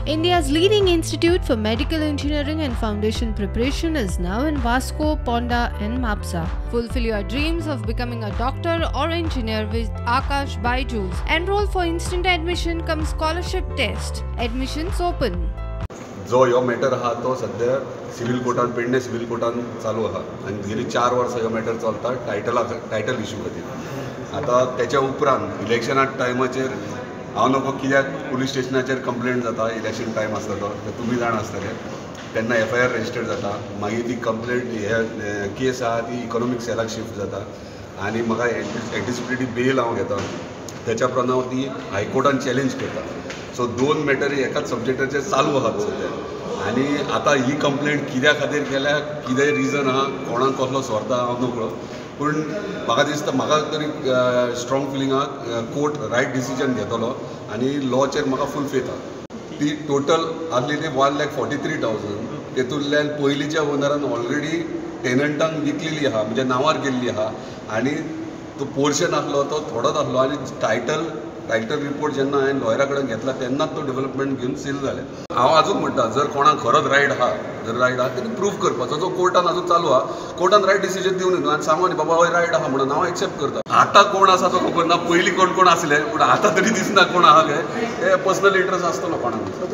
India's leading institute for medical engineering and foundation preparation is now in Vasco, Ponda and Mapsa. Fulfill your dreams of becoming a doctor or engineer with Aakash Byju's. Enroll for instant admission cum scholarship test. Admissions open. जो ह्यो matter आहा तो सद्या civil कोर्टान, Pedne civil कोर्टान चालू आहा आनी गेली 4 वर्सां ह्यो मॅटर चलता टायटल इशू खातीर. आतां तेच्या उपरांत इलेक्शना टायमाचेर हांव नको कित्याक पुलीस स्टेशनाचेर कंप्लेंट जाता, इलेक्शन टायम आसता तो, ते तुमी जाणा आसतले. तेन्ना एफआयआर रजिस्टर जाता, मागीर ती कंप्लेंट हे केस आहा ती इकॉनॉमीक सेलाक शिफ्ट जाता आनी म्हाका एंटिसिपेटरी बेल हांव घेता. तेच्या उपरांत हांव ती हायकोर्टान चॅलेंज करता. सो 2 मॅटर एकाच सब्जेक्टाचेर चालू आहात सद्या. आनी आतां ही कंप्लेंट कित्या खातीर केल्या, कितें रिजन आहा, कोणाक कसलो स्वार्थ आहा हांव नकळो, पूण म्हाका दिसता, म्हाका तरी स्ट्रॉंग फिलींग आहा कोर्ट रायट डिसिजन घेतलो आनी लॉचेर म्हाका फूल फेथ आहा. ती टोटल आसली ती 1,43,000. तेतूंतल्यान पयलींच्या ओनरान ऑलरेडी टेनंटांक विकलेली आहा, म्हणजे नांवार केल्ली आहा आनी तो पोर्शन आसलो तो थोडोच आसलो आनी टायटल रिपोर्ट जेन्ना हांवें लॉयरा कडेन घेतला तेन्नाच तो डेवलपमेंट घेवन सील जालें. हांव आजून म्हणटा, जर कोणाक खरोच रायट आहा, जर रायट आहा तेणी प्रूव करपाचो, जो कोर्टान आजून चालू आहा, कोर्टान रायट डिसिजन दिवन न्हू आनी सांगो न्ही बाबा हय रायट आहा म्हणून हांव एक्सेप्ट करता. आतां कोण आसा तो खबर ना, पयलीं कोण कोण आसले, पूण आतां तरी दिसना कोण आहा काय, हे पर्सनल इंट्रस्ट आसतलो कोणाक.